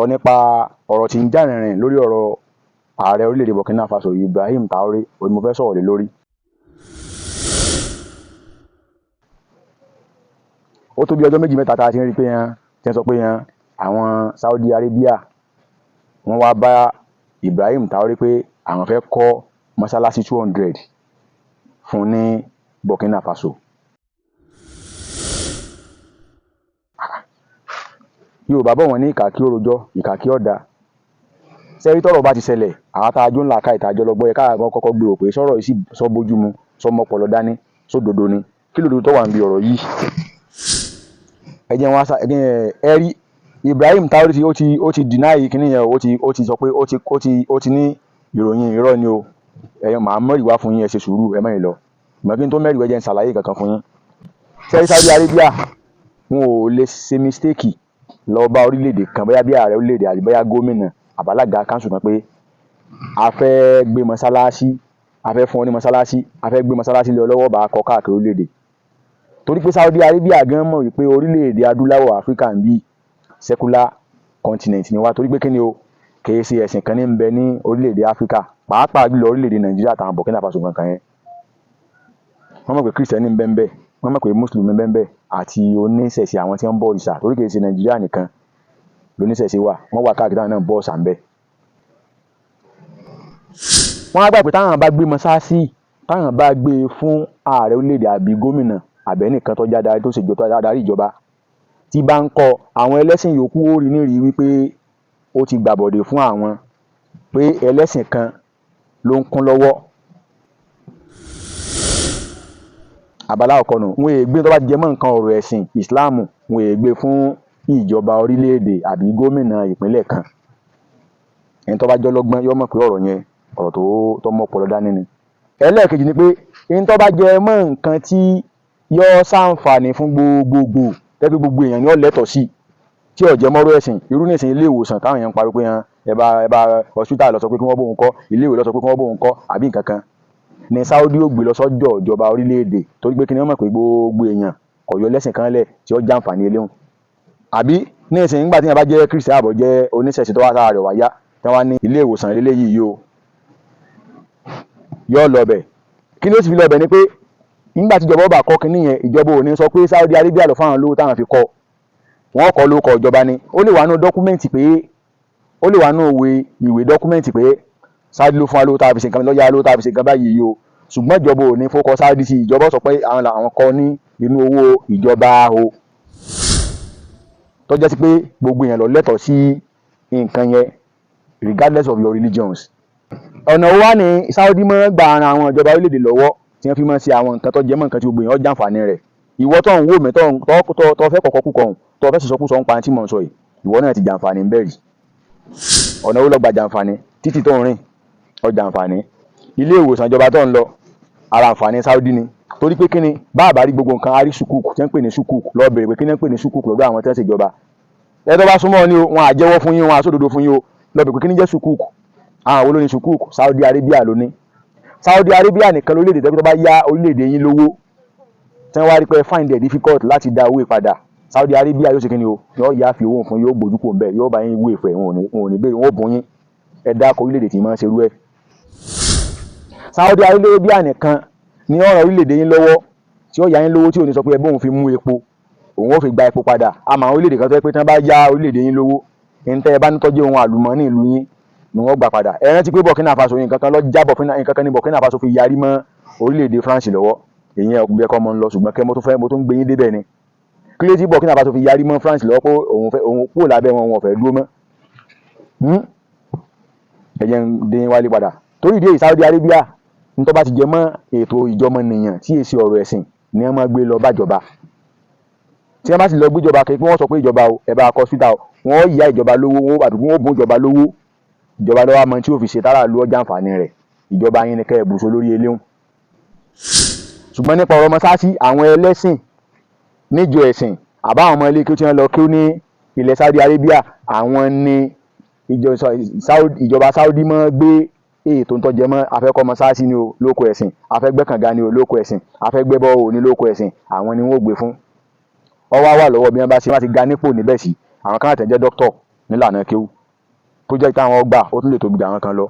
Ọ̀rọ̀ nípa ọ̀rọ̀ tí ń jà rìnrìn lórí ọ̀rọ̀ ààrẹ orílẹ̀-èdè Burkina Faso, Ibrahim Traoré, òun ni mo fẹ́ sọ̀rọ̀ lé lórí. Ó tó bí ọjọ́ méjì mẹ́ta tá a ti ń rí pé hàn tí wọ́n sọ pé hàn àwọn Saudi Arabia wọ́n wá bá Ibrahim Traoré pé àwọn fẹ́ kọ́ mọ́sálásí 200 fún ní Burkina Faso. Yorùbá bọ̀ wọ́n ní ìkà kí ó rojọ́, ìkà kí ó da. Sẹ́rí tọ́rọ̀ bá ti ṣẹlẹ̀, àwa tá a jó ńlá ká ìtàjọ́ lọ́gbọ́ yẹ káà gan kọ́kọ́ gbé wò pé sọ̀rọ̀ yìí sì sọ bójú mu, sọ mọ́pọlọ dání, sódodo ni. Kí lòdodo tó wà níbi ọ̀rọ̀ yìí? Ẹ jẹ́ wọn sá, ẹ jẹ́ ẹ rí Ibrahim Traoré tí ó ti deny kíní yẹn o, ó ti sọ pé ó ti ní ìròyìn irọ́ ni o. Ẹ̀yin màá mẹ́rìí wá fún yín, ẹ ṣe sùúrù, ẹ má yìí lọ. Ìgbà kí n tó mẹ́rìí wá, ẹ jẹ́ n ṣàlàyé kankan fún yín. Sẹ́rí Saudi Arabia wọn ò lè ṣe mistake lọ bá orílẹ̀-èdè kan, bóyá bí ààrẹ orílẹ̀-èdè àbí bóyá gómìnà àbálága council kan pé a fẹ́ gbé mọ́sálásí, a fẹ́ fún ọ ní mọ́sálásí, a fẹ́ gbé mọ́sálásí lé ọ lọ́wọ́ bá a kọ́ káàkiri orílẹ̀-èdè. Torí pé Saudi Arabia gan mọ̀ wípé orílẹ̀-èdè adúláwọ̀ Áfíríkà ń bí secular continent ni wá, torí pé kíni o, kìí ṣe ẹ̀sìn kan ní ń bẹ ní orílẹ̀-èdè Áfíríkà, pàápàá jùlọ orílẹ̀-èdè Nàìjíríà àtàwọn Burkina Faso kankan yẹn. Wọ́n mọ̀ pé Kristẹni ń bẹ ń bẹ, wọ́n mọ̀ pé Mùsùlùmí ń bẹ ń bẹ àti oníṣẹ̀ṣe, àwọn tí wọ́n ń bọ òrìṣà, torí kìí ṣe Nàìjíríà nìkan lóníṣẹ̀ṣe wà, wọ́n wà káàkiri táwọn náà ń bọ òòṣà ń bẹ. Wọ́n á gbà pé táwọn bá gbé mọ́ṣáláṣí, táwọn bá gbé e fún ààrẹ orílẹ̀-èdè àbí gómìnà àbẹ́nìkan tó jáde tó ṣèjọba tó adarí ìjọba tí bá ń kọ́, àwọn ẹlẹ́sìn yòókù ó rí nírìí wípé ó ti gbàbọ̀dè fún àwọn, pé ẹlẹ́sìn kan ló ń kún lọ́wọ́. Abala ọkọ nù, wọn èé gbé tó bá jẹ mọ́ nǹkan ọ̀rọ̀ ẹ̀sìn Ìsìláàmù, wọn èé gbé fún ìjọba orílẹ̀-èdè àbí gómìnà ìpínlẹ̀ kan. Ẹni tó bá jẹ́ ọlọ́gbọ́n yóò mọ̀ pé ọ̀rọ̀ yẹn ọ̀rọ̀ tó mọ́ ọpọlọ dání ni. Ẹlẹ́ẹ̀kejì ni pé ẹni tó bá jẹ mọ́ nǹkan tí yóò ṣàǹfààní fún gbogbogbò, tẹ́bí gbogbo èèyàn ni ó lẹ́tọ̀ọ́ sí, tí ò jẹ́ mọ́rọ́ ẹ̀sìn, irú nísìnyí ilé ìwòsàn táwọn èèyàn ń pariwo pé hàn ẹ bá hospital lọ sọ pé kí wọ́n bóun kọ́, ilé ìwé lọ sọ pé kí wọ́n bóun kọ́ àbí nǹkan kan ní Saudi ó gbé lọ sọ́dọ̀ ìjọba orílẹ̀-èdè, torí pé kí ni, wọ́n mọ̀ pé gbogbo èèyàn kò yọ lẹ́sìn kan lẹ̀ tí ó jàǹfààní eléhùn. Àbí ní ìsìn nígbà tí èèyàn bá jẹ́ Christian àbọ̀ jẹ́ oníṣẹ̀ṣe tó wá sára rẹ̀ wá yá, tí wọ́n wá ní ilé ìwòsàn eléyìí yìí o, yóò lọ bẹ̀. Kí ló sì fi lọ bẹ̀ ni pé nígbà tí ìjọba ó bá kọ́ kinní yẹn, ìjọba ò ní sọ pé Saudi Arabia lọ fáwọn lówó táwọn fi kọ́, wọ́n kọ́ lórúkọ ìjọba ni. Ó lè wà nínú document pé, ó lè wà nínú ìwé document pé Saudi ló fún wa lówó tá a fi ṣe nǹkan, lọ́yà lówó tá a fi ṣe nǹkan báyìí yìí o, ṣùgbọ́n ìjọba ò ní fowó kọ Saudi sí. Ìjọba sọ pé àwọn làwọn kọ́ ní inú owó ìjọba o, tó jẹ́ sí pé gbogbo èèyàn ló lẹ́tọ̀ọ́ sí nǹkan yẹn regardless of your religions. Ọ̀nà wo wá ní Saudi máa ń gba ara àwọn ìjọba orílẹ̀-èdè lọ́wọ́ tí wọ́n fi máa ń ṣe àwọn nǹkan tó jẹ mọ́ nǹkan tí gbogbo èèyàn jàǹfààní rẹ̀? Ìwọ tó ń wò mí, tó fẹ́ kọ̀kọ́ kúkọ̀ ọ̀hún, tó fẹ́ sọ̀sọ́kúsọ ń pa tí mò ń sọ yìí, ìwọ náà ti jàǹfààní ń bẹ̀rì. Ọ̀nà wo ló gba jàǹfààní? Títì tó ń rìn, ó jàǹfààní. Ilé ìwòsàn ìjọba tó ń lọ, ara àǹfààní Saudi ni. Torí pé kíni, bá àbá rí gbogbo nǹkan, a rí sukuk tí wọ́n ń pè ní sukuk. Lọ bèrè pé kíni wọ́n ń pè ní sukuk lọ́dọ̀ àwọn tí wọ́n ṣèjọba. Ẹ tó bá súnmọ́ ni o, wọn á jẹ́wọ́ fún yín, wọn á sódodo fún yín o. Lọ bèrè pé kíni jẹ́ sukuk, àwọn wo ló ní sukuk? Saudi Arabia ló ní. Saudi Arabia nìkan lórílẹ̀-èdè tó bá yá orílẹ̀-èdè yín lówó tí wọ́n wá rí pé find it difficult láti dá owó ìpadà, Saudi Arabia yóò ṣe kíni o, yóò yá fi owó fún, yóò gbójú kò ń bẹ̀, yóò bá yín wé ìfẹ́, wọn ò ní béèrè, wọn ò bùn yín. Ẹ dákọ̀ orílẹ̀-èdè tí máa ń ṣerú ẹ̀. Saudi Arabia nìkan ní ọ̀ràn orílẹ̀-èdè yín lọ́wọ́ tí ó yá yín lówó tí ò ní sọ pé ẹ bóun fi mú epo, òun ó fi gba epo padà. Àmọ́ àwọn orílẹ̀-èdè kan tó yẹ pé tí wọ́n bá yá orílẹ̀-èdè yín lówó, ní tẹ́ ẹ bá ní tọ́jú ohun àlùmọ́ọ́nì ìlú yín ni wọ́n gbà padà. Ẹ rántí pé Burkina Faso, nǹkan kan lọ já Burkina, nǹkan kan ní Burkina Faso fi yarí mọ́ orílẹ̀-èdè France lọ́wọ́. Ìyẹn ọkùnrin ẹ̀kọ́ mọ́ ń lọ, ṣùgbọ́n kẹ́ mo tún fẹ́ mo tún gbé yín débẹ̀ ni. Kí ló tí Burkina Faso fi yarí mọ́ France lọ́wọ́ pé òun fẹ́ òun kúrò lábẹ́ wọn, òun ò fẹ́ dúró mọ́? Ẹ jẹ́ ń dín wálé padà. Torí ìdí èyí, Saudi Arabia ní tó bá ti jẹ mọ́ ètò ìjọmọnìyàn tí èsì ọ̀rọ̀ ẹ̀sìn ni wọ́n máa gbé lọ bájọba. Tí wọ́n bá sì lọ gbéjọba, kí wọ́n sọ pé ìjọba o, ẹ bá kọ́ hospital o, wọ́n yá ìjọba lówó, wọ́n àbí wọ́n bùn ìjọba lówó, ìjọba lọ́wọ́ àmọ́ tí yóò fi ṣe táràlú ọjà àǹfààní rẹ̀. Ìjọba yín ni kẹ́ ẹ bùsọ lórí eléhùn. Ṣùgbọ́n nípa ọ̀rọ̀ mọ́sáàsì, àwọn ẹlẹ́sìn níjọ ẹ̀sìn àbáwọn ọmọ ilé kí ó ti ń lọ kí ó ní ilẹ̀ Saudi Arabia, àwọn ni ìjọba Saudi mọ́ gbé ètò ń tọ́jẹ mọ́ afẹ́kọ́ mọ́sáàsì ni o lóko ẹ̀sìn, afẹ́gbẹ́kànga ni o lóko ẹ̀sìn, afẹ́gbẹ́bọ́ o ní lóko ẹ̀sìn, àwọn ni wọ́n ó gbé fún. Ó wá wà lọ́wọ́ bí wọ́n bá ṣe wọ́n ti ga nípò níbẹ̀ sí. Àwọn kan àtẹ̀jẹ́ dókítọ̀ Nílànà kéwú, project táwọn gbà, ó tún lè tóbi jù àwọn kan lọ.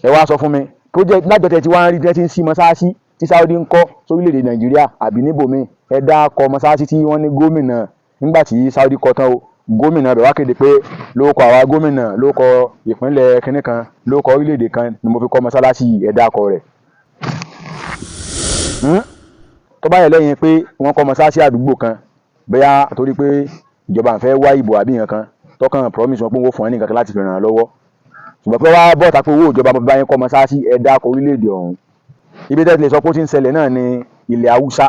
Ẹ wá sọ fún mi, project lájọ tẹ tí wọ́n ń rí tẹ́ ti ń sí mọ́sáàsì tí Saudi ń kọ́ sórílẹ̀-èdè Nàìjíríà àbí níbòmíì, ẹ dá kọ mọ́sáàsì tí wọ́n ní gómìnà, nígbà tí Saudi kọ́ tán o, gómìnà bẹ̀ wá kéde pé lórúkọ àwa gómìnà, lórúkọ ìpínlẹ̀ kínní kan, lórúkọ orílẹ̀-èdè kan ni mo fi kọ́ mọ́sálásí yìí, ẹ dákọ rẹ̀. Tó bá yẹ lẹ́yìn pé wọ́n kọ́ mọ́sálásí àdúgbò kan, bóyá torí pé ìjọba ń fẹ́ wá ìbò àbí nǹkan kan tọkàn promise wọn pé wọ́n fún ẹ ní nǹkan kan láti fi ràn án lọ́wọ́, ṣùgbọ́n pé wá bọ́ọ̀ta pé owó ìjọba mo fi bá yín kọ́ mọ́sálásí, ẹ dákọ orílẹ̀-èdè ọ̀hún. Ibi tẹ́ ti lè sọ pé ó ti ń ṣẹlẹ̀ náà ní ilẹ̀ Haúsá.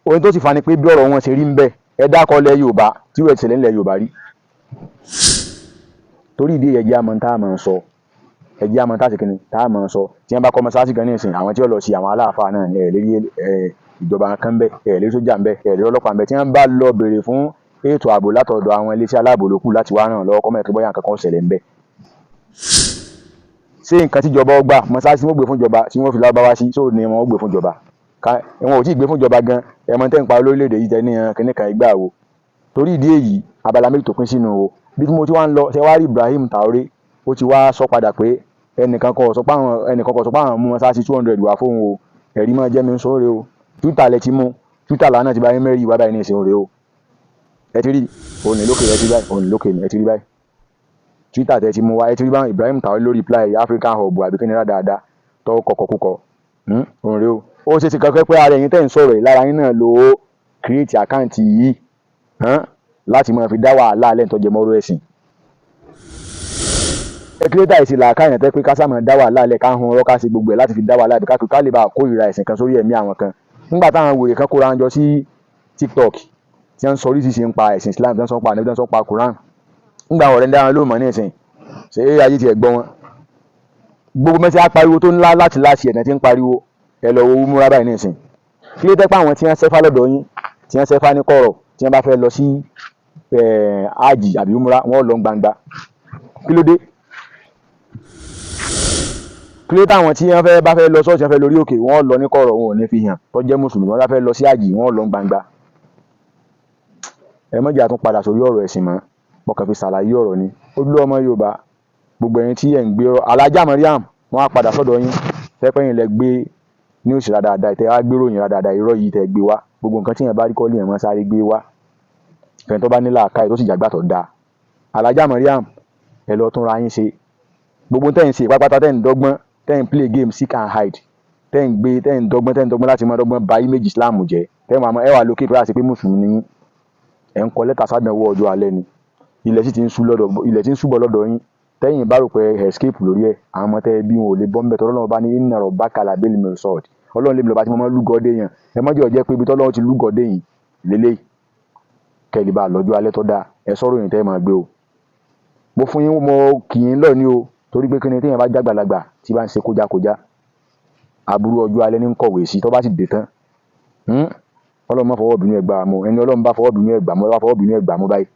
Ohun tó sì fa ni pé bí ọ̀rọ̀ wọn ṣe rí ń bẹ̀. Ẹ dákọ ilẹ̀ Yorùbá tí ó ti ṣẹlẹ̀ ńlẹ̀ Yorùbá rí. Torí ìdí èyí, ẹ jẹ́ á mọ̀ tá a máa sọ, ẹ jẹ́ á mọ̀ tá a ṣe kíni tá a máa sọ. Tí wọ́n bá kọ́ mọ́sálásí kan ní ìsìn, àwọn tí ó lọ sí àwọn aláàfáà náà ní ẹ̀ lérí ìjọba kan ń bẹ, ẹ̀ lérí sójà ń bẹ, ẹ̀ lérí ọlọ́pàá ń bẹ. Tí wọ́n bá lọ béèrè fún ètò ààbò látọ̀dọ̀ àwọn iléeṣẹ́ aláàbò lókù láti wá ràn lọ́wọ́, kọ́mọ̀ ẹ̀kẹ́ bóyá nǹkan kan ṣẹlẹ̀ ń bẹ. Ṣé nǹkan tíjọba ó gbà, mọ́sálásí tí wọ́n gbé fún ìjọba tí wọ́n fi lárúbáwá sí, sóò ní wọ́n gbé fún ìjọba? Wọn ò tí ì gbé fún ìjọba gan. Ẹ mọ tẹ́ ń pa lórílẹ̀‐èdè yìí tẹ́ ní kinní kan ìgbà wo. Torí ìdí èyí, abala méjì tó pín sínú o bí mo ti wá ń lọ. Ṣe wá rí Ibrahim Traoré, ó ti wá sọ padà pé ẹnìkan kan sọ pé àwọn mú mọ́sálásí 200 wá fóun o. Ẹ̀rí máa jẹ́ mi ń sóore o. Twitter lẹ ti mú, Twitter làánà ti bá yín mẹ́rin ìwà báyìí ní ìsìn rè o. Ẹ ti rí òní lókè, ẹ ti rí báyìí, òní lókè ẹ ti rí báyìí. Twitter tẹ ti mú wá, ẹ ti rí báyìí. Ibrahim Traoré lórí reply African Hub àbí kí ni dáadáa tó kọkọ kúkọ òun rè o. Ó ṣe ti kankan pé ara ẹ̀yin tẹ́ ń sọ̀rọ̀ yìí, lára yín náà ló create account yìí láti máa fi dá wàhálà alẹ́ tó jẹ mọ́rọ́ ẹ̀sìn. Ẹ kí ló dá ìsìn làákàyàn tẹ́ pé ká sáà máa dá wàhálà alẹ́, ká hun ọ̀rọ̀, ká ṣe gbogbo ẹ̀ láti fi dá wàhálà àbí ká lè bá kórìíra ẹ̀sìn kan sórí ẹ̀mí àwọn kan? Nígbà táwọn wèrè kan kóra jọ sí TikTok tí wọ́n ń sọ oríṣiríṣi ń pa ẹ̀sìn Islam, tí wọ́n ń sọ pa ànábì, tí wọ́n ń sọ pa Quran, nígbà àwọn ọ̀rẹ́ ń dára lóhùn mọ́ ní ìsìn, ṣé ayé tiẹ̀ gbọ́ wọn? Gbogbo mẹ́sì á pariwo tó ńlá láti láti ẹ̀nà tí ń pariwo, ẹ lọ wo umura báyìí ní ìsìn. Kí ló tẹ́ pé àwọn tí wọ́n sẹ́fá lọ́dọ̀ yín, tí wọ́n sẹ́fá ní kọ̀rọ̀, tí wọ́n bá fẹ́ lọ sí ájì àbí umura, wọ́n lọ gbangba? Kí ló dé? Kí ló táwọn tí wọ́n fẹ́ bá fẹ́ lọ ṣọ́ọ̀ṣì, wọ́n fẹ́ lórí òkè, wọ́n lọ ní kọ̀rọ̀, wọn ò ní fi hàn, tó jẹ́ mùsùlùmí? Wọ́n bá fẹ́ lọ sí ájì, wọ́n lọ gbangba. Ẹ má jẹ́ á tún padà sórí ọ̀rọ̀ ẹ̀sìn mọ́, mo kàn fi ṣàlàyé ọ̀rọ̀ ni. Ojúlówó ọmọ Yorùbá, gbogbo ẹ̀yin tí ẹ̀ ń gbé Alhaja Mariam, wọ́n á padà sọ́dọ̀ yín tẹ́pẹ́ yín lẹ gbé news rádaràda, tẹ́ wá gbé ròyìn rádaràda, irọ́ yìí tẹ́ gbé wá. Gbogbo nǹkan tí èèyàn bá rí kọ́ lèèyàn máa sáré gbé wá. Ẹni tó bá ní làákàyè, tó sì jàgbá tó dáa. Alhaja Mariam, ẹ lọ tún ra yín ṣe. Gbogbo tẹ́ ń ṣe pápátá, tẹ́ ń dọ́gbọ́n, tẹ́ ń play game seek and hide, tẹ́ ń gbé, tẹ́ ń dọ́gbọ́n láti máa dọ́gbọ́n ba image Islam jẹ́, tẹ́ máa ẹ wà lókè pé àti pé mùsùlùmí ni yín, ẹ̀ ń kọ lẹ́tà sádánwò ọjọ́ alẹ́ ni. Ilẹ̀ sì ti ń sú lọ́dọ̀, ilẹ̀ ti ń súbọ̀ lọ́dọ̀ yín. Tẹ́yìn bá rò pé escape lórí ẹ̀, àwọn ọmọ tẹ́ bí wọn ò lè bọ́ ńbẹ̀. Tọ́lọ́run bá ní inna rabbaka labil mirsad. Ọlọ́run lèmi lọ́ba tí mo máa ń lúgọdé yẹn. Ẹ mọ́jọ́ jẹ́ pé ibi tọ́lọ́run ti lúgọdé yìí lélẹ́yìí, kẹ́ ẹ lè bá lọ́jọ́ alẹ́ tó dáa. Ẹ sọ̀rọ̀ yìí tẹ́ ẹ máa gbé o. Mo fún yín, mo kì í lọ ní o, torí pé kíni, téèyàn bá jágbàlagbà tí bá ń ṣe kójákójá, aburú ọjọ́ alẹ́ ní ń kọ̀wé sí tó bá sì dé tán. Ọlọ́run má fọwọ́ bínú ẹ̀ gbà mọ́. Ẹni Ọlọ́run bá fọwọ́ bínú ẹ̀ gbà mọ́, bá fọwọ́ bínú ẹ̀ gbà mọ́ báyìí,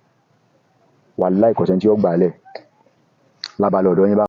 wàláì, kò sẹ́ni tí ó gbà á lẹ̀ lábalẹ̀ ọ̀dọ̀ yín bá.